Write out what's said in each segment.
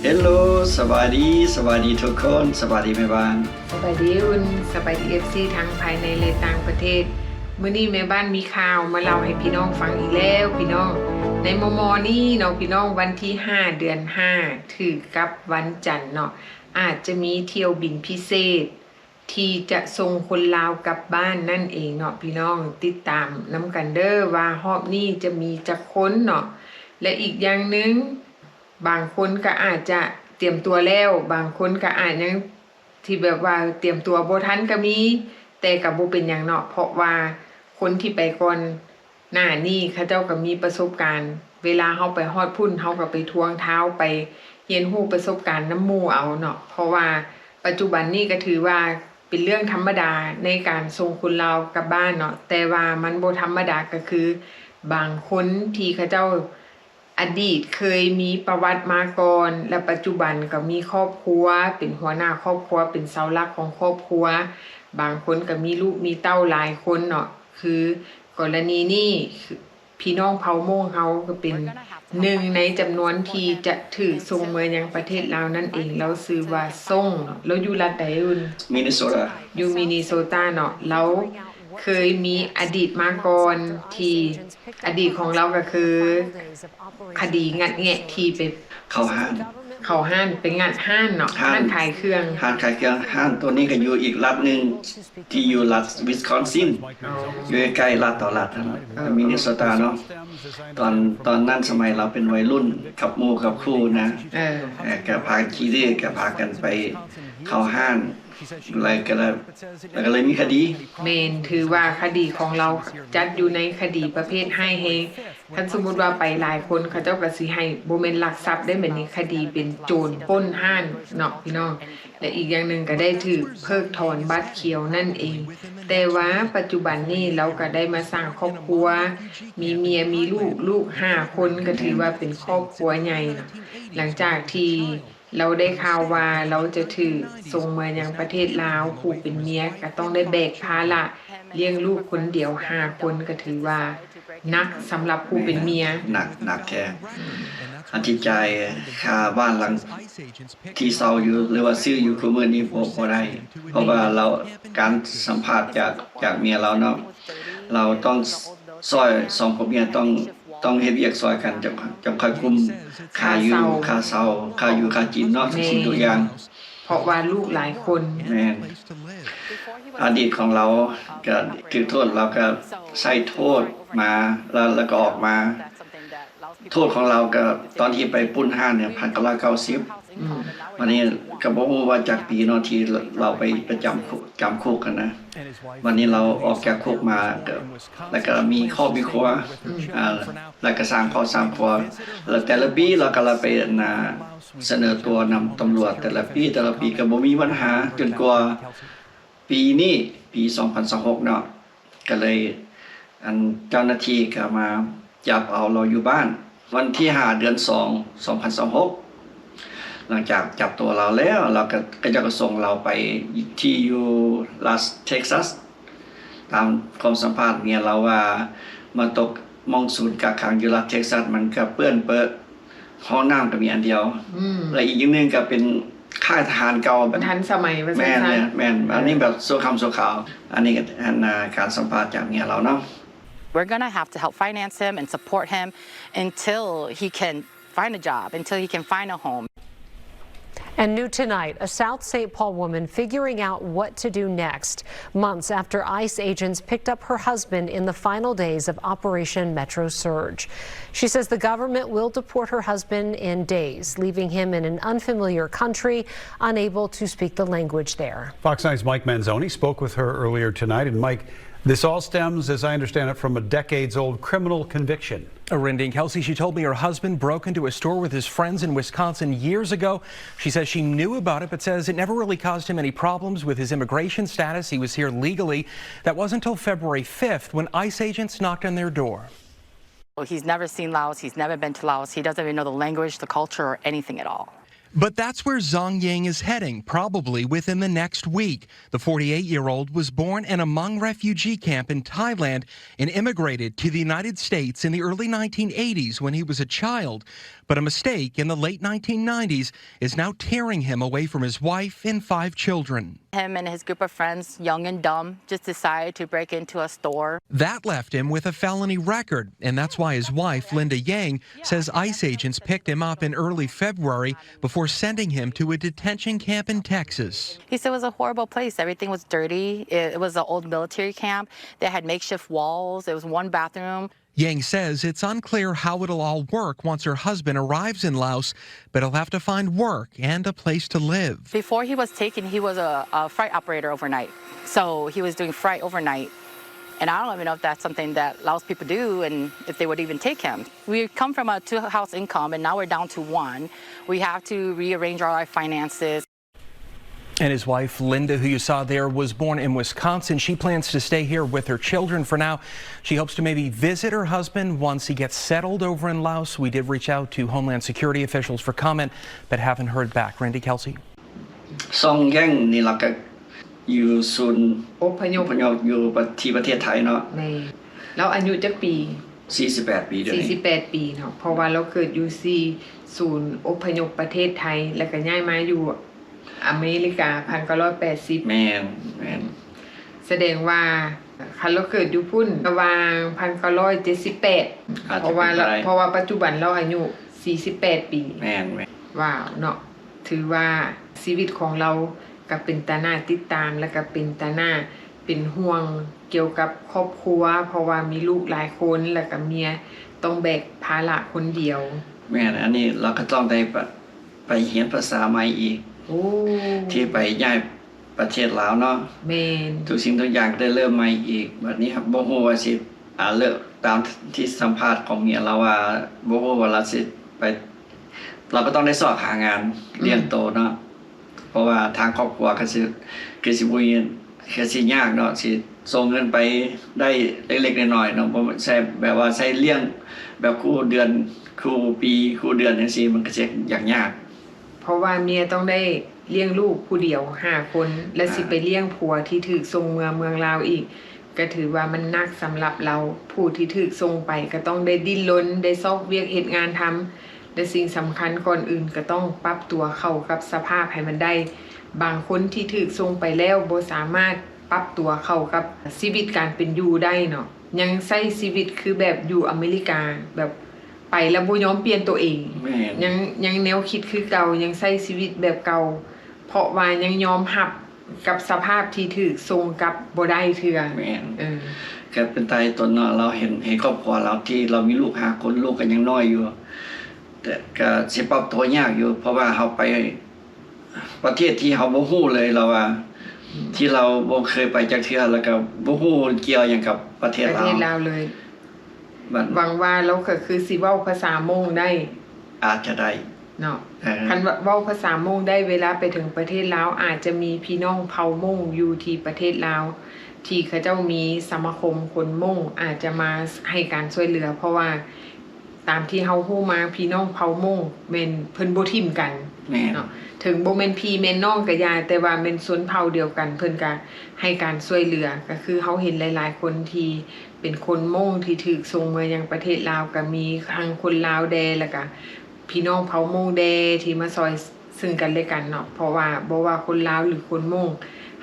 ເຮລໂລ ສະບາຍດີ ສະບາຍດີທຸກຄົນ ສະບາຍດີແມ່ບ້ານ ສະບາຍດີອຸ່ນ ສະບາຍດີ ເອັຟຊີ ທັງພາຍໃນ ແລະ ຕ່າງປະເທດ. ມື້ນີ້ແມ່ບ້ານມີຂ່າວມາເລົ່າໃຫ້ພີ່ນ້ອງຟັງອີກແລ້ວພີ່ນ້ອງ. ໃນມໍ່ໆນີ້ເນາະພີ່ນ້ອງ ວັນທີຫ້າ ເດືອນຫ້າ ຖືກັບວັນຈັນເນາະ ອາດຈະມີຖ້ຽວບິນພິເສດ ທີ່ຈະສົ່ງຄົນລາວກັບບ້ານນັ້ນເອງເນາະພີ່ນ້ອງ. ຕິດຕາມນຳກັນເດີ້ວ່າຮອບນີ້ຈະມີຈັກຄົນເນາະ ແລະ ອີກຢ່າງໜຶ່ງ ບາງຄົນກໍອາດຈະຕຽມຕົວແລ້ວ ບາງຄົນກໍອາດຍັງທີ່ແບບວ່າຕຽມຕົວບໍ່ທັນກໍມີ ແຕ່ກໍບໍ່ເປັນຫຍັງເນາະ ເພາະວ່າຄົນທີ່ໄປກ່ອນ ໜ້ານີ້ເຂົາເຈົ້າກໍມີປະສົບການ ເວລາເຮົາໄປຮອດພຸ້ນ ເຮົາກໍໄປທວງທາວ ໄປຮຽນຮູ້ປະສົບການນຳໝູ່ເອົາເນາະ ເພາະວ່າປັດຈຸບັນນີ້ກໍຖືວ່າເປັນເລື່ອງທຳມະດາໃນການສົ່ງຄົນລາວກັບບ້ານເນາະ ແຕ່ວ່າມັນບໍ່ທຳມະດາກໍຄື ບາງຄົນທີ່ເຂົາເຈົ້າອະດີດເຄີຍມີປະຫວັດມາກ່ອນ ແລະ ປັດຈຸບັນກໍມີຄອບຄົວ ເປັນຫົວໜ້າຄອບຄົວ ເປັນເສົາຫຼັກຂອງຄອບຄົວ ບາງຄົນກໍມີລູກມີເຕົ້າຫຼາຍຄົນເນາະ ຄື ກໍລະນີນີ້ ພີ່ນ້ອງເຜົ່າມົ້ງເຮົາກໍເປັນໜຶ່ງໃນຈຳນວນທີ່ຈະຖືກສົ່ງເມືອຍັງປະເທດລາວນັ້ນເອງ. ລາວຊື່ວ່າຊົງເນາະ ລາວຢູ່ລັດໃດອຸ່ນ? ມິນນີໂຊຕາ ຢູ່ມິນນີໂຊຕາເນາະ. ລາວເຄີຍມີອະດີດມາກ່ອນ ທີ່ອະດີດຂອງລາວກໍຄືຄະດີງັດແງະທີ່ໄປ ເຂົ້າຮ້ານ ເຂົ້າຮ້ານ ໄປງັດຮ້ານເນາະ ຮ້ານ ຮ້ານຂາຍເຄື່ອງ ຮ້ານຂາຍເຄື່ອງ. ຮ້ານໂຕນີ້ກໍຢູ່ອີກລັດໜຶ່ງ ທີ່ຢູ່ລັດວິສຄອນຊິນ ອໍ ຢູ່ໃກ້ໆລັດຕໍ່ລັດຫັ້ນ ເອີ ມິນນີໂຊຕາເນາະ. ຕອນ ຕອນນັ້ນສະໄໝລາວເປັນໄວລຸ້ນກັບໝູ່ກັບຄູ່ນະ ເອີ ເອີ ກໍພາຂີ່ດື້ ກໍພາກັນໄປເຂົ້າຮ້ານ ແລ້ວກໍ ແລ້ວກໍເລີຍມີຄະດີ. ແມ່ນ ຖືວ່າຄະດີຂອງລາວຈັດຢູ່ໃນຄະດີປະເພດຮ້າຍແຮງ. ຄັນສົມມຸດວ່າໄປຫຼາຍຄົນ ເຂົາເຈົ້າກໍຊິໃຫ້ ບໍ່ແມ່ນລັກຊັບເດ້ ແບບນີ້ຄະດີເປັນໂຈນປຸ້ນຮ້ານເນາະພີ່ນ້ອງ ແລະ ອີກຢ່າງໜຶ່ງກໍໄດ້ຖືກເພິກຖອນບັດຂຽວນັ້ນເອງ. ແຕ່ວ່າປັດຈຸບັນນີ້ລາວກໍໄດ້ມາສ້າງຄອບຄົວ ມີເມຍ ມີລູກ ລູກຫ້າຄົນ ກໍຖືວ່າເປັນຄອບຄົວໃຫຍ່ເນາະ. ຫຼັງຈາກທີ່ ລາວໄດ້ຂ່າວວ່າລາວຈະຖືກສົ່ງເມືອຍັງປະເທດລາວ ຜູ້ເປັນເມຍກໍຕ້ອງໄດ້ແບກພາລະລ້ຽງລູກຄົນດຽວຫ້າຄົນ ກໍຖືວ່າໜັກສຳລັບຜູ້ເປັນເມຍ. ໜັກ ໜັກແທ້. ອັນທີ່ຈ່າຍຄ່າບ້ານຫຼັງທີ່ເຊົ່າຢູ່ ຫຼືວ່າຊື້ຢູ່ຄູ່ມື້ນີ້ບໍ່ ບໍ່ໄດ້ ເພາະວ່າລາວ ການສຳພາດຈາກ ຈາກເມຍລາວເນາະ ລາວຕ້ອງ ຊ່ອຍສອງຜົວເມຍຕ້ອງ ຕ້ອງເຮັດວຽກຊ່ອຍກັນ ຈັ່ງ ຈັ່ງຄ່ອຍກຸ້ມຄ່າຢູ່ ຄ່າເຊົ່າ ຄ່າຢູ່ຄ່າກິນເນາະ ທຸກສິ່ງທຸກຢ່າງ ເພາະວ່າລູກຫຼາຍຄົນ. ແມ່ນ ອະດີດຂອງລາວກໍຖືກໂທດ ລາວກໍໃຊ້ໂທດມາ ແລ້ວ ແລ້ວກໍອອກມາ. ໂທດຂອງລາວກໍຕອນທີ່ໄປປຸ້ນຮ້ານນີ້ ພັນເກົ້າຮ້ອຍເກົ້າສິບ ອືມ ບັດນີ້ກໍບໍ່ຮູ້ວ່າຈັກປີເນາະ ທີ່ລາວໄປ ໄປຈຳຄຸກ ຈຳຄຸກຫັ້ນນະ. ບັດນີ້ລາວອອກຈາກຄຸກມາ ແລ້ວກໍມີຄອບມີຄົວ ອືມ ອ່າ ແລ້ວກໍສ້າງຄອບສ້າງຄົວ ແລ້ວແຕ່ລະປີລາວກໍລະໄປ ອັນນ່າ ສະເໜີຕົວນຳຕຳຫຼວດ ແຕ່ລະປີ ແຕ່ລະປີກໍບໍ່ມີບັນຫາ ຈົນກວ່າປີນີ້ ປີສອງພັນຊາວຫົກເນາະ ກໍເລີຍ ອັນ ເຈົ້າໜ້າທີ່ກໍມາຈັບເອົາລາວຢູ່ບ້ານ ວັນທີຫ້າ ເດືອນສອງ ສອງພັນຊາວຫົກ ຫຼັງຈາກຈັບຕົວລາວແລ້ວ ລາວກໍ ເຂົາເຈົ້າກໍສົ່ງລາວໄປທີ່ຢູ່ລັດເທັກຊັສ ຕາມຄວາມສຳພາດເມຍລາວວ່າ ມາຕົກໝ່ອງສູນກັກຂັງຢູ່ລັດເທັກຊັສ ມັນກໍເປື້ອນເປິ ຫ້ອງນ້ຳກໍມີອັນດຽວ ອືມ ແລະ ອີກຢ່າງໜຶ່ງກໍເປັນຄ້າຍທະຫານເກົ່າ ທັນສະໄໝວ່າຊັ້ນຊະ. ແມ່ນ ແມ່ນ ອັນນີ້ແບບຊົ່ວຄຳຊົ່ວຄາວ ອັນນີ້ກໍ ອັນ ການສຳພາດຈາກເມຍລາວເນາະ. We're gonna have to help finance him and support him until he can find a job, until he can find a home. And new tonight, a South Saint Paul woman figuring out what to do next, months after ICE agents picked up her husband in the final days of Operation Metro Surge. She says the government will deport her husband in days, leaving him in an unfamiliar country, unable to speak the language there. Fox nine's Mike Manzoni spoke with her earlier tonight. And Mike, this all stems, as I understand it, from a decades-old criminal conviction. Arindy and Kelsey, she told me her husband broke into a store with his friends in Wisconsin years ago. She says she knew about it, but says it never really caused him any problems with his immigration status. He was here legally. That wasn't until February fifth when ICE agents knocked on their door. Well, he's never seen Laos. He's never been to Laos. He doesn't even know the language, the culture, or anything at all. But that's where Zhang Yang is heading, probably within the next week. The forty-eight-year-old was born in a Hmong refugee camp in Thailand and immigrated to the United States in the early nineteen eighties when he was a child. But a mistake in the late nineteen nineties is now tearing him away from his wife and five children. Him and his group of friends, young and dumb, just decided to break into a store. That left him with a felony record, and that's why his wife, Linda Yang, says ICE agents picked him up in early February before sending him to a detention camp in Texas. He said it was a horrible place. Everything was dirty. It, it was an old military camp. They had makeshift walls. It was one bathroom. Yang says it's unclear how it'll all work once her husband arrives in Laos, but he'll have to find work and a place to live. Before he was taken, he was a, a freight operator overnight. So he was doing freight overnight. And I don't even know if that's something that Laos people do and if they would even take him. We come from a two-house income, and now we're down to one. We have to rearrange all our finances. And his wife, Linda, who you saw there, was born in Wisconsin. She plans to stay here with her children for now. She hopes to maybe visit her husband once he gets settled over in Laos. We did reach out to Homeland Security officials for comment, but haven't heard back. Randy, Kelsey. ຊອງແຢງນີ້ລະກະຢູ່ສູນອົບພະຍົບ ອົບພະຍົບຢູ່ປະ ທີ່ປະເທດໄທເນາະ. ແມ່ນ. ລາວອາຍຸຈັກປີ? ສີ່ສິບແປດປີດຽວນີ້. ສີ່ສິບແປດປີເນາະ ເພາະວ່າລາວເກີດຢູ່ທີ່ສູນອົບພະຍົບປະເທດໄທ ແລ້ວກະຍ້າຍມາຢູ່ອາເມລິກາ ພັນເກົ້າຮ້ອຍແປດສິບ. ແມ່ນ, ແມ່ນ. ສະແດງວ່າຄັນລາວເກີດຢູ່ພຸ້ນລະຫວ່າງພັນເກົ້າຮ້ອຍເຈັດສິບແປດ ອາດຈະເປັນໄປໄດ້ ເພາະວ່າ ເພາະວ່າປັດຈຸບັນລາວອາຍຸສີ່ສິບແປດປີ. ແມ່ນ, ແມ່ນ. ວ້າວເນາະ. ຖືວ່າຊີວິດຂອງລາວກະເປັນຕາໜ້າຕິດຕາມ ແລະກະເປັນຕາໜ້າເປັນຫ່ວງກ່ຽວກັບຄອບຄົວ ເພາະວ່າມີລູກຫຼາຍຄົນ ແລະກະເມຍຕ້ອງແບກພາລະຄົນດຽວ. ແມ່ນ, ອັນນີ້ລາວກະຕ້ອງໄດ້ໄປ ໄປຮຽນພາສາໃໝ່ອີກ. ໂອ້ ທີ່ໄປຍ້າຍປະເທດລາວເນາະ. ແມ່ນ. ທຸກສິ່ງທຸກຢ່າງໄດ້ເລີ່ມໃໝ່ອີກ. ບັດນີ້ບໍ່ຮູ້ວ່າຊິ ອາ ເລີ່ມ ຕາມທີ່ສຳພາດຂອງເມຍລາວວ່າ ບໍ່ຮູ້ວ່າລາວຊິໄປ ລາວກະຕ້ອງໄດ້ຊອກຫາງານ ອືມ ລ້ຽງໂຕເນາະ ເພາະວ່າທາງຄອບຄົວກະຊິ ກະຊິບໍ່ມີ ກະຊິຍາກເນາະ ຊິສົ່ງເງິນໄປໄດ້ເລັກໆນ້ອຍໆເນາະ ບໍ່ແມ່ນໃຊ້ແບບວ່າໃຊ້ລ້ຽງແບບຄູ່ເດືອນ ຄູ່ປີ ຄູ່ເດືອນຈັ່ງຊີ້ ມັນກະຊິຍາກ. ເພາະວ່າເມຍຕ້ອງໄດ້ລ້ຽງລູກຜູ້ດຽວຫ້າຄົນ ແລະ ອ່າ ຊິໄປລ້ຽງຜົວທີ່ຖືກສົ່ງເມືອເມືອງລາວອີກ ກະຖືວ່າມັນໜັກສຳລັບລາວ. ຜູ້ທີ່ຖືກສົ່ງໄປກະຕ້ອງໄດ້ດີ້ນລົນ ໄດ້ຊອກວຽກເຮັດງານທຳ ແລະ ສິ່ງສຳຄັນກ່ອນອື່ນກະຕ້ອງປັບຕົວເຂົ້າກັບສະພາບໃຫ້ມັນໄດ້. ບາງຄົນທີ່ຖືກສົ່ງໄປແລ້ວບໍ່ສາມາດປັບຕົວເຂົ້າກັບຊີວິດການເປັນຢູ່ໄດ້ເນາະ ຍັງໃຊ້ຊີວິດຄືແບບຢູ່ອາເມລິກາ ແບບ ໄປແລ້ວບໍ່ຍອມປ່ຽນໂຕເອງ. ແມ່ນ. ຍັງ ຍັງແນວຄິດຄືເກົ່າ ຍັງໃຊ້ຊີວິດແບບເກົ່າ ເພາະວ່າຍັງຍອມຮັບກັບສະພາບທີ່ຖືກສົ່ງກັບບໍ່ໄດ້ເທື່ອ. ແມ່ນ. ເອີ ກະເປັນຕາເຫັນຕົນເນາະ ລາວເຫັນ ເຫັນຄອບຄົວລາວທີ່ລາວມີລູກຫ້າຄົນ ລູກກະຍັງນ້ອຍຢູ່ ແຕ່ກະຊິປັບຕົວຍາກຢູ່ ເພາະວ່າເຮົາໄປ ປະເທດທີ່ເຮົາບໍ່ຮູ້ເລີຍ ລາວວ່າ ອືມ ທີ່ລາວບໍ່ເຄີຍໄປຈັກເທື່ອ ແລ້ວກະບໍ່ຮູ້ກ່ຽວຫຍັງກັບປະເທດລາວ ປະເທດລາວເລີຍ. ບັດ ຫວັງວ່າລາວກະຄືຊິເວົ້າພາສາມົ້ງໄດ້ ອາດຈະໄດ້ເນາະ. ເອີ ຄັນເວົ້າພາສາມົ້ງໄດ້ ເວລາໄປເຖິງປະເທດລາວ ອາດຈະມີພີ່ນ້ອງເຜົ່າມົ້ງຢູ່ທີ່ປະເທດລາວ ທີ່ເຂົາເຈົ້າມີສະມາຄົມຄົນມົ້ງ ອາດຈະມາໃຫ້ການຊ່ວຍເຫຼືອ ເພາະວ່າ ຕາມທີ່ເຮົາຮູ້ມາ ພີ່ນ້ອງເຜົ່າມົ້ງແມ່ນເພິ່ນບໍ່ຖິ້ມກັນ. ແມ່ນ. ເນາະ ເຖິງບໍ່ແມ່ນພີ່ແມ່ນນ້ອງກະຢ່າ ແຕ່ວ່າແມ່ນຊົນເຜົ່າດຽວກັນ ເພິ່ນກະໃຫ້ການຊ່ວຍເຫຼືອ. ກະຄືເຮົາເຫັນຫຼາຍໆຄົນທີ່ເປັນຄົນມົ້ງທີ່ຖືກສົ່ງເມືອຍັງປະເທດລາວ ກະມີທັງຄົນລາວແດ່ ແລ້ວກະພີ່ນ້ອງເຜົ່າມົ້ງແດ່ທີ່ມາຊ່ອຍ ຊຶ່ງກັນແລະກັນເນາະ ເພາະວ່າບໍ່ວ່າຄົນລາວ ຫຼື ຄົນມົ້ງ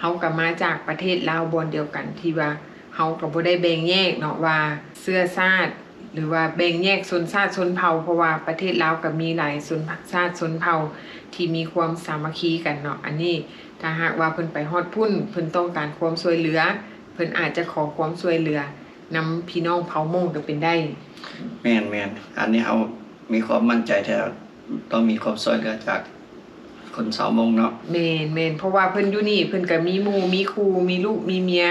ເຮົາກະມາຈາກປະເທດລາວບ່ອນດຽວກັນ ທີ່ວ່າເຮົາກະບໍ່ໄດ້ແບ່ງແຍກເນາະ ວ່າເຊື້ອຊາດ ຫຼືວ່າແບ່ງແຍກຊົນຊາດຊົນເຜົ່າ ເພາະວ່າປະເທດລາວກະມີຫຼາຍຊົນຊາດຊົນເຜົ່າທີ່ມີຄວາມສາມັກຄີກັນເນາະ. ອັນນີ້ຖ້າຫາກວ່າເພິ່ນໄປຮອດພຸ້ນ ເພິ່ນຕ້ອງການຄວາມຊ່ວຍເຫຼືອ ເພິ່ນອາດຈະຂໍຄວາມຊ່ວຍເຫຼືອນຳພີ່ນ້ອງເຜົ່າມົ້ງກະເປັນໄດ້. ແມ່ນໆ ອັນນີ້ເຮົາມີຄວາມໝັ້ນໃຈແທ້ ຕ້ອງມີຄວາມຊ່ວຍເຫຼືອຈາກຄົນຊາວມົ້ງເນາະ. ແມ່ນໆ ເພາະວ່າເພິ່ນຢູ່ນີ້ ເພິ່ນກະມີໝູ່ມີຄູ່ ມີລູກມີເມຍ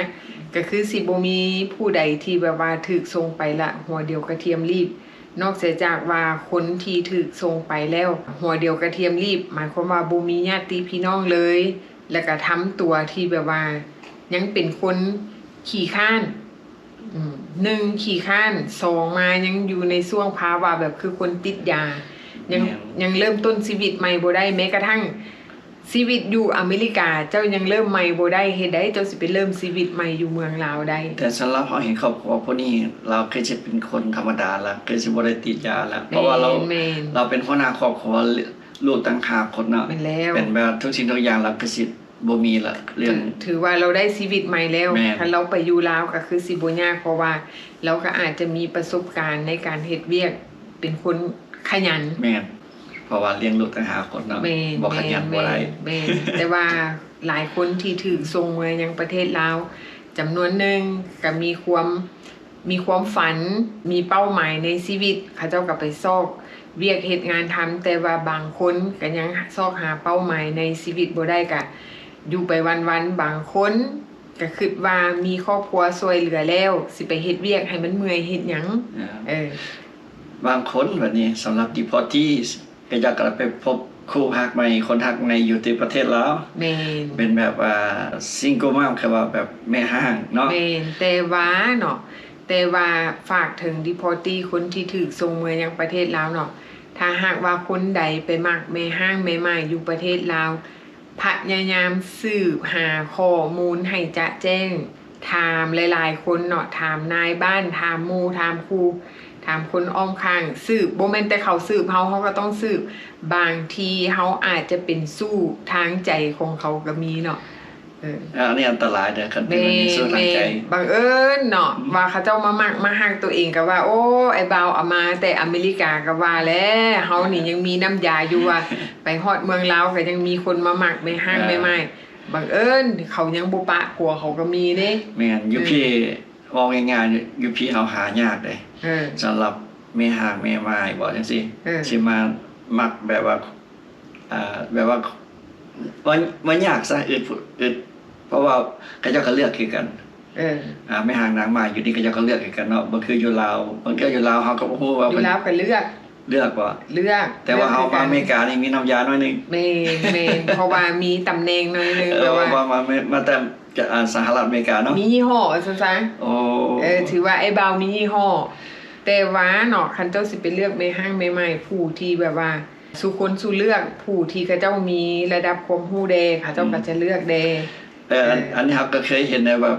ກະຄືຊິບໍ່ມີຜູ້ໃດທີ່ແບບວ່າຖືກສົ່ງໄປລະຫົວດຽວກະທຽມລີບ. ນອກເສຍຈາກວ່າຄົນທີ່ຖືກສົ່ງໄປແລ້ວຫົວດຽວກະທຽມລີບ ໝາຍຄວາມວ່າບໍ່ມີຍາດຕິພີ່ນ້ອງເລີຍ ແລະກະທຳຕົວທີ່ແບບວ່າຍັງເປັນຄົນຂີ້ຄ້ານ. ອືມ ໜຶ່ງ ຂີ້ຄ້ານ, ສອງ ມາຍັງຢູ່ໃນຊ່ວງພາວະແບບຄືຄົນຕິດຢາ ຍັງ ແມ່ນ ຍັງເລີ່ມຕົ້ນຊີວິດໃໝ່ບໍ່ໄດ້ ແມ້ກະທັ່ງຊີວິດຢູ່ອາເມລິກາ ເຈົ້າຍັງເລີ່ມໃໝ່ບໍ່ໄດ້ ເຮັດໃດເຈົ້າຊິໄປເລີ່ມຊີວິດໃໝ່ຢູ່ເມືອງລາວໄດ້? ແຕ່ສຳລັບເຮົາເຫັນຄອບຄົວຜູ້ນີ້ ລາວຄືຊິເປັນຄົນທຳມະດາລະ ຄືຊິບໍ່ໄດ້ຕິດຢາລະ ເພາະວ່າລາວ ແມ່ນ ລາວເປັນຫົວໜ້າຄອບຄົວ ລູກຕັ້ງຫ້າຄົນເນາະ ແມ່ນແລ້ວ ເປັນແບບທຸກສິ່ງທຸກຢ່າງລາວຄືຊິ ບໍ່ມີລະເລື່ອງ ຖື ຖືວ່າລາວໄດ້ຊີວິດໃໝ່ແລ້ວ ແມ່ນ ຄັນລາວໄປຢູ່ລາວກໍຄືຊິບໍ່ຍາກ ເພາະວ່າລາວກໍອາດຈະມີປະສົບການໃນການເຮັດວຽກ ເປັນຄົນຂະຫຍັນ ແມ່ນ ເພາະວ່າລ້ຽງລູກຕັ້ງຫ້າຄົນເນາະ ແມ່ນ ບໍ່ຂະຫຍັນ ແມ່ນ ບໍ່ໄດ້ ແມ່ນ ແຕ່ວ່າຫຼາຍຄົນທີ່ຖືກສົ່ງເມືອຍັງປະເທດລາວ ຈຳນວນໜຶ່ງກໍມີຄວາມ ມີຄວາມຝັນ ມີເປົ້າໝາຍໃນຊີວິດ ເຂົາເຈົ້າກໍໄປຊອກວຽກເຮັດງານທຳ ແຕ່ວ່າບາງຄົນກໍຍັງຊອກຫາເປົ້າໝາຍໃນຊີວິດບໍ່ໄດ້ ກະຢູ່ໄປວັນໆ ບາງຄົນກໍຄິດວ່າມີຄອບຄົວຊ່ວຍເຫຼືອແລ້ວ ຊິໄປເຮັດວຽກໃຫ້ມັນເມື່ອຍເຮັດຫຍັງ ເອີ ບາງຄົນບັດນີ້ ສຳລັບ deportees ເຂົາເຈົ້າກໍໄດ້ໄປພົບຄູ່ຮັກໃໝ່ ຄົນຮັກໃໝ່ຢູ່ທີ່ປະເທດລາວ ແມ່ນ ເປັນແບບວ່າ single mom ຄືວ່າແບບແມ່ຮ້າງເນາະ ແມ່ນ ແຕ່ວ່າເນາະ ແຕ່ວ່າຝາກເຖິງ deportee ຄົນທີ່ຖືກສົ່ງເມືອຍັງປະເທດລາວເນາະ ຖ້າຫາກວ່າຄົນໃດໄປມັກແມ່ຮ້າງແມ່ໝ້າຍຢູ່ປະເທດລາວ ພະຍາຍາມສືບຫາຂໍ້ມູນໃຫ້ຈະແຈ້ງ ຖາມຫຼາຍໆຄົນເນາະ ຖາມນາຍບ້ານ ຖາມໝູ່ ຖາມຄູ່ ຖາມຄົນອ້ອມຂ້າງ ສືບ ບໍ່ແມ່ນແຕ່ເຂົາສືບເຮົາ ເຮົາກໍຕ້ອງສືບ ບາງທີເຮົາອາດຈະເປັນຊູ້ທາງໃຈຂອງເຂົາກໍມີເນາະ ເອີ ອັນນີ້ອັນຕະລາຍເດີ ຄັນເປັນ ແມ່ນ ອັນນີ້ຊູ້ທາງໃຈ ແມ່ນ ບັງເອີນເນາະ ອືມ ວ່າເຂົາເຈົ້າມາມັກມາຮັກໂຕເອງ ກໍວ່າ ໂອ້ ອ້າຍບ່າວເອົາມາແຕ່ອາເມລິກາ ກໍວ່າແຫຼະ ເຮົານີ້ຍັງມີນ້ຳຢາຢູ່ວ່າ ໄປຮອດເມືອງລາວກໍຍັງມີຄົນມາມັກແມ່ຮ້າງແມ່ໝ້າຍ ບັງເອີນເຂົາຍັງບໍ່ປະຜົວເຂົາກໍມີເດ້ ແມ່ນ ຢູ່ພີ້ ເອີ ເວົ້າງ່າຍໆ ຢູ່ພີ້ເຮົາຫາຍາກເດ້ ເອີ ສຳລັບແມ່ຮ້າງແມ່ໝ້າຍ ເວົ້າຈັ່ງຊີ້ ເອີ ຊິມາມັກແບບວ່າ ອ່າ ແບບວ່າ ວ່າ ວ່າຍາກຊະ ອຶດ ອຶດ ເພາະວ່າເຂົາເຈົ້າກໍເລືອກຄືກັນ ເອີ ອ່າ ແມ່ຮ້າງນາງໝ້າຍຢູ່ນີ້ ເຂົາເຈົ້າກໍເລືອກຄືກັນເນາະ ບໍ່ຄືຢູ່ລາວ ບາງເທື່ອຢູ່ລາວເຮົາກໍບໍ່ຮູ້ວ່າ ຢູ່ລາວກໍເລືອກ ເລືອກບໍ່? ເລືອກ ແຕ່ວ່າເຮົາມາອາເມລິການີ້ມີນ້ຳຢາໜ້ອຍໜຶ່ງ ແມ່ນໆ ເພາະວ່າມີຕຳແໜ່ງໜ້ອຍໜຶ່ງ ເອີ ແບບວ່າ ວ່າມາ ມາແຕ່ ຈະ ອ່າ ສະຫະລັດອາເມລິກາເນາະ ມີຍີ່ຫໍ້ວ່າຊັ້ນຊະ ໂອ້ ເອີ ຖືວ່າອ້າຍບ່າວມີຍີ່ຫໍ້ ແຕ່ວ່າເນາະ ຄັນເຈົ້າຊິໄປເລືອກແມ່ຮ້າງແມ່ໝ້າຍຜູ້ທີ່ແບບວ່າສູ່ຄົນສູ່ເລືອກ ຜູ້ທີ່ເຂົາເຈົ້າມີລະດັບຄວາມຮູ້ແດ່ ເຂົາເຈົ້າກໍຈະເລືອກແດ່ ເອີ ອັນ ເອີ ອັນນີ້ເຮົາກໍເຄີຍເຫັນໄດ້ວ່າ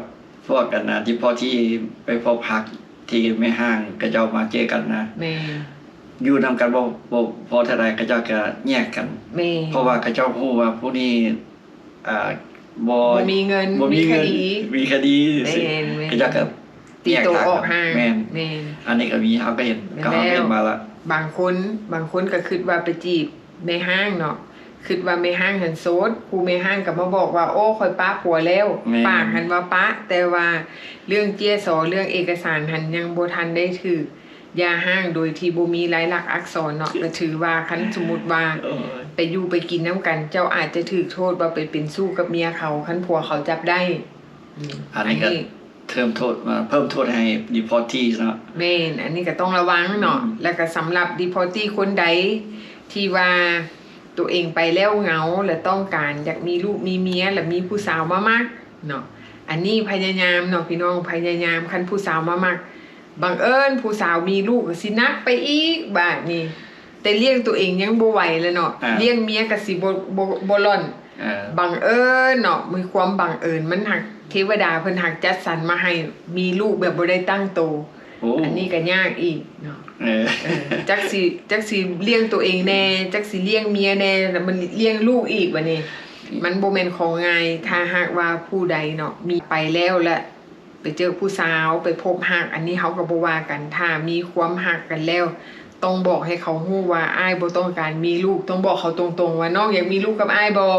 ພວກອັນນະ ທີ່ພໍທີ່ໄປພົບຮັກທີ່ແມ່ຮ້າງເຂົາເຈົ້າມາເຈີກັນນະ ແມ່ນ ຢູ່ນຳກັນບໍ່ ບໍ່ພໍເທົ່າໃດ ເຂົາເຈົ້າກະແຍກກັນ ແມ່ນ ເພາະວ່າເຂົາເຈົ້າຮູ້ວ່າຜູ້ນີ້ ອ່າ ບໍ່ ບໍ່ມີເງິນ ບໍ່ມີເງິນ ມີຄະດີ ມີຄະດີ ແມ່ນໆ ເຂົາເຈົ້າກະ ຕີໂຕອອກຫ່າງ ແຍກທາງກັນ ແມ່ນ ແມ່ນ ອັນນີ້ກະມີ ເຮົາກະເຫັນ ແມ່ນ ເຮົາເຫັນມາລະ ບາງຄົນ ບາງຄົນກະຄຶດວ່າໄປຈີບແມ່ຮ້າງເນາະ ຄຶດວ່າແມ່ຮ້າງຫັ້ນໂສດ ຜູ້ແມ່ຮ້າງກໍມາບອກວ່າ ໂອ້ ຂ້ອຍປະຜົວແລ້ວ ແມ່ນ ປາກຫັ້ນວ່າປະ ແຕ່ວ່າເລື່ອງເຈ້ຍຊໍ ເລື່ອງເອກະສານຫັ້ນຍັງບໍ່ທັນໄດ້ຖືກຢ່າຮ້າງໂດຍທີ່ບໍ່ມີລາຍລັກອັກສອນເນາະ ກໍຖືວ່າຄັນສົມມຸດວ່າ ໂອ້ຍ ໄປຢູ່ໄປກິນນຳກັນ ເຈົ້າອາດຈະຖືກໂທດວ່າໄປເປັນຊູ້ກັບເມຍເຂົາ ຄັນຜົວເຂົາຈັບໄດ້ ອືມ ອັນນີ້ກໍ ອັນນີ້ ເພີ່ມໂທດ ເພີ່ມໂທດໃຫ້ deportees ເນາະ ແມ່ນ ອັນນີ້ກໍຕ້ອງລະວັງເນາະ ອືມ ແລ້ວກໍສຳລັບ deportee ຄົນໃດທີ່ວ່າ ຕົວເອງໄປແລ້ວເຫງົາ ແລະ ຕ້ອງການຢາກມີລູກມີເມຍ ແລະ ມີຜູ້ສາວມາມັກເນາະ ອັນນີ້ພະຍາຍາມເນາະພີ່ນ້ອງ ພະຍາຍາມ ຄັນຜູ້ສາວມາມັກ ບັງເອີນຜູ້ສາວມີລູກກໍຊິໜັກໄປອີກບາດນີ້ ແຕ່ລ້ຽງຕົວເອງຍັງບໍ່ໄຫວແລ້ວເນາະ ອ່າ ລ້ຽງເມຍກໍຊິບໍ່ ບໍ່ ບໍ່ລ່ອນ ອ່າ ບັງເອີນເນາະ ມີຄວາມບັງເອີນ ມັນຫາກເທວະດາເພິ່ນຫາກຈັດສັນມາໃຫ້ມີລູກແບບບໍ່ໄດ້ຕັ້ງໂຕ ໂອ້ ອັນນີ້ກໍຍາກອີກເນາະ ເອີ ເອີ ຈັກຊິ ຈັກຊິລ້ຽງຕົວເອງແດ່ ຈັກຊິລ້ຽງເມຍແດ່ ແລ້ວມັນລ້ຽງລູກອີກບາດນີ້ ມັນບໍ່ແມ່ນຂອງງ່າຍ ຖ້າຫາກວ່າຜູ້ໃດເນາະ ມີໄປແລ້ວ ແລະ ໄປເຈີຜູ້ສາວ ໄປພົບຮັກ ອັນນີ້ເຮົາກໍບໍ່ວ່າກັນ ຖ້າມີຄວາມຮັກກັນແລ້ວ ຕ້ອງບອກໃຫ້ເຂົາຮູ້ວ່າ ອ້າຍບໍ່ຕ້ອງການມີລູກ ຕ້ອງບອກເຂົາຕົງໆວ່າ ນ້ອງຢາກມີລູກກັບອ້າຍບໍ່?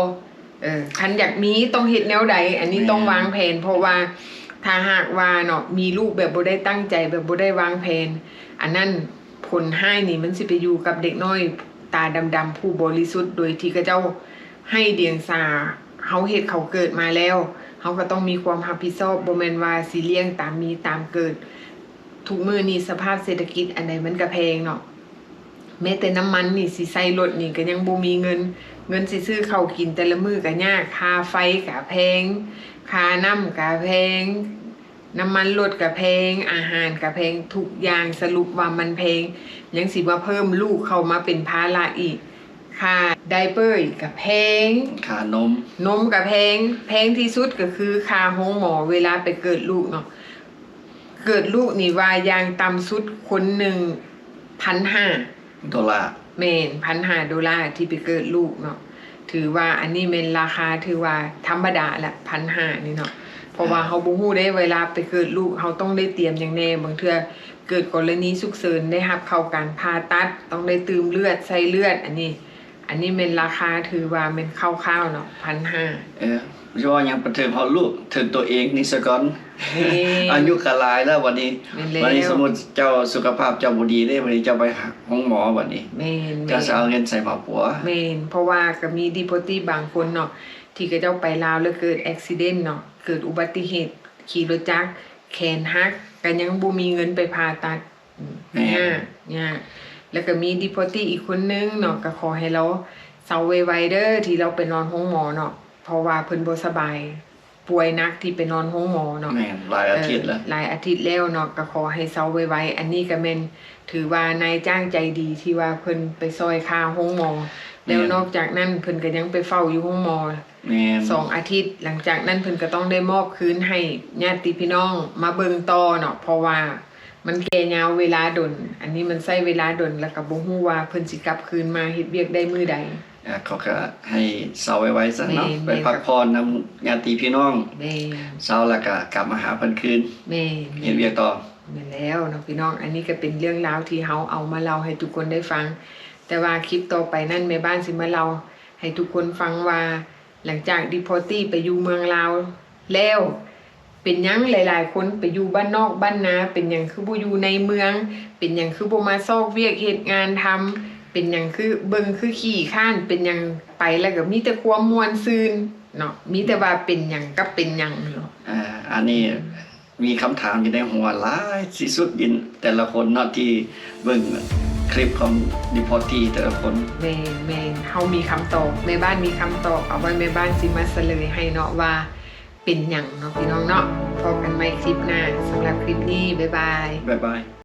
ເອີ ຄັນຢາກມີຕ້ອງເຮັດແນວໃດ ອັນນີ້ ແມ່ນ ຕ້ອງວາງແຜນ ເພາະວ່າຖ້າຫາກວ່າເນາະ ມີລູກແບບບໍ່ໄດ້ຕັ້ງໃຈ ແບບບໍ່ໄດ້ວາງແຜນ ອັນນັ້ນຜົນຮ້າຍນີ້ມັນຊິໄປຢູ່ກັບເດັກນ້ອຍຕາດຳໆ ຜູ້ບໍລິສຸດ ໂດຍທີ່ເຂົາເຈົ້າໄຮ້ດຽງສາ ເຮົາເຮັດເຂົາເກີດມາແລ້ວ ເຮົາກໍຕ້ອງມີຄວາມຮັບຜິດຊອບ ບໍ່ແມ່ນວ່າຊິລ້ຽງຕາມມີຕາມເກີດ ທຸກມື້ນີ້ສະພາບເສດຖະກິດອັນໃດມັນກະແພງເນາະ ແມ້ແຕ່ນ້ຳມັນນີ້ ຊິໃສ່ລົດນີ້ກໍຍັງບໍ່ມີເງິນ ເງິນຊິຊື້ເຂົ້າກິນແຕ່ລະມື້ກໍຍາກ ຄ່າໄຟກໍແພງ ຄ່ານ້ຳກໍແພງ ນ້ຳມັນລົດກໍແພງ ອາຫານກໍແພງ ທຸກຢ່າງສະຫຼຸບວ່າມັນແພງ ຍັງຊິມາເພີ່ມລູກເຂົ້າມາເປັນພາລະອີກ. ຄ່າໄດເປີກໍແພງ, ຄ່ານົມ, ນົມກໍແພງ, ແພງທີ່ສຸດກໍຄືຄ່າໂຮງໝໍເວລາໄປເກີດລູກເນາະ. ເກີດລູກນີ້ວ່າຢ່າງຕ່ຳສຸດຄົນໜຶ່ງພັນຫ້າໂດລາ. ແມ່ນ, ພັນຫ້າໂດລາທີ່ໄປເກີດລູກເນາະ. ຖືວ່າອັນນີ້ແມ່ນລາຄາ ຖືວ່າທຳມະດາລະ ພັນຫ້ານີ້ເນາະ. ເພາະວ່າ ອ່າ ເຮົາບໍ່ຮູ້ເດ້ ເວລາໄປເກີດລູກ ເຮົາຕ້ອງໄດ້ຕຽມຫຍັງແດ່. ບາງເທື່ອເກີດກໍລະນີສຸກເສີນ ໄດ້ຮັບເຂົ້າການຜ່າຕັດ, ຕ້ອງໄດ້ຕື່ມເລືອດ, ໃສ່ເລືອດ, ອັນນີ້ ອັນນີ້ແມ່ນລາຄາ ຖືວ່າແມ່ນຄ່າວໆເນາະ, ພັນຫ້າ. ເອີ ຊິເວົ້າຫຍັງໄປເຖິງຮອດລູກ, ເຖິງຕົວເອງນີ້ສາກ່ອນ. ແມ່ນ. ອາຍຸກໍຫຼາຍແລ້ວບັດນີ້. ແມ່ນແລ້ວ. ບັດນີ້ສົມມຸດເຈົ້າສຸຂະພາບເຈົ້າບໍ່ດີເດ້, ບັດນີ້ເຈົ້າໄປໂຮງໝໍບັດນີ້. ແມ່ນ, ແມ່ນ. ເຈົ້າຊິເອົາເງິນໃສມາປົວ? ແມ່ນ, ເພາະວ່າກໍມີດີພອດຕີ້ບາງຄົນເນາະ ທີ່ເຂົາເຈົ້າໄປລາວແລ້ວເກີດແອັກຊີເດັນເນາະ, ເກີດອຸບັດຕິເຫດ ຂີ່ລົດຈັກ ແຂນຫັກ ກໍຍັງບໍ່ມີເງິນໄປຜ່າຕັດ. ອືມ ແມ່ນ. ຍາກ, ຍາກ. ແລ້ວກໍມີດີພອດຕີ້ອີກຄົນໜຶ່ງເນາະ, ກໍຂໍໃຫ້ລາວເຊົາໄວໆເດີ ທີ່ລາວໄປນອນໂຮງໝໍເນາະ, ເພາະວ່າເພິ່ນບໍ່ສະບາຍ, ປ່ວຍໜັກທີ່ໄປນອນໂຮງໝໍເນາະ. ແມ່ນ, ຫຼາຍອາທິດແລ້ວ. ເອີ ຫຼາຍອາທິດແລ້ວເນາະ, ກໍຂໍໃຫ້ເຊົາໄວໆ. ອັນນີ້ກໍແມ່ນຖືວ່ານາຍຈ້າງໃຈດີ ທີ່ວ່າເພິ່ນໄປຊ່ອຍຄ່າໂຮງໝໍ. ແມ່ນ. ແລ້ວນອກຈາກນັ້ນ ເພິ່ນກໍຍັງໄປເຝົ້າຢູ່ໂຮງໝໍ ແມ່ນ ສອງອາທິດ. ຫຼັງຈາກນັ້ນເພິ່ນກໍຕ້ອງໄດ້ມອບຄືນໃຫ້ຍາດຕິພີ່ນ້ອງມາເບິ່ງຕໍ່ເນາະ, ເພາະວ່າມັນແກ່ຍາວເວລາດົນ, ອັນນີ້ມັນໃຊ້ເວລາດົນ ແລ້ວກໍບໍ່ຮູ້ວ່າເພິ່ນຊິກັບຄືນມາເຮັດວຽກໄດ້ມື້ໃດ. ອ່າ ເຂົາກໍໃຫ້ເຊົາໄວໆຊະເນາະ. ແມ່ນ, ໄປ ແມ່ນ ພັກຜ່ອນນຳຍາດຕິພີ່ນ້ອງ. ແມ່ນ. ເຊົາແລ້ວກໍກັບມາຫາເພິ່ນຄືນ. ແມ່ນ, ເຮັດວຽກຕໍ່. ແມ່ນແລ້ວເນາະພີ່ນ້ອງ, ອັນນີ້ກໍເປັນເລື່ອງລາວທີ່ເຮົາເອົາມາເລົ່າໃຫ້ທຸກຄົນໄດ້ຟັງ. ແຕ່ວ່າຄລິບຕໍ່ໄປນັ້ນ ແມ່ບ້ານຊິມາເລົ່າໃຫ້ທຸກຄົນຟັງວ່າ ຫຼັງຈາກດີພອດຕີ້ໄປຢູ່ເມືອງລາວແລ້ວ ເປັນຫຍັງຫຼາຍໆຄົນໄປຢູ່ບ້ານນອກບ້ານນາ, ເປັນຫຍັງຄືບໍ່ຢູ່ໃນເມືອງ, ເປັນຫຍັງຄືບໍ່ມາຊອກວຽກເຮັດງານທຳ, ເປັນຫຍັງຄືເບິ່ງຄືຂີ້ຄ້ານ, ເປັນຫຍັງໄປແລ້ວກໍມີແຕ່ຄວາມມ່ວນຊື່ນເນາະ, ມີແຕ່ວ່າເປັນຫຍັງກັບເປັນຫຍັງເນາະ. ອ່າ ອັນນີ້ ມີຄຳຖາມຢູ່ໃນຫົວຫຼາຍທີ່ສຸດຢູ່ ແຕ່ລະຄົນເນາະ ທີ່ເບິ່ງຄລິບຂອງດີພອດຕີ້ແຕ່ລະຄົນ. ແມ່ນ, ແມ່ນ, ເຮົາມີຄຳຕອບ, ແມ່ບ້ານມີຄຳຕອບ, ເອົາໄວ້ແມ່ບ້ານຊິມາສະເຫຼີຍໃຫ້ເນາະ ວ່າເປັນຫຍັງເນາະ ພີ່ນ້ອງເນາະ. ພໍ້ກັນໃໝ່ຄລິບໜ້າ, ສຳລັບຄລິບນີ້ ບາຍບາຍ. ບາຍບາຍ.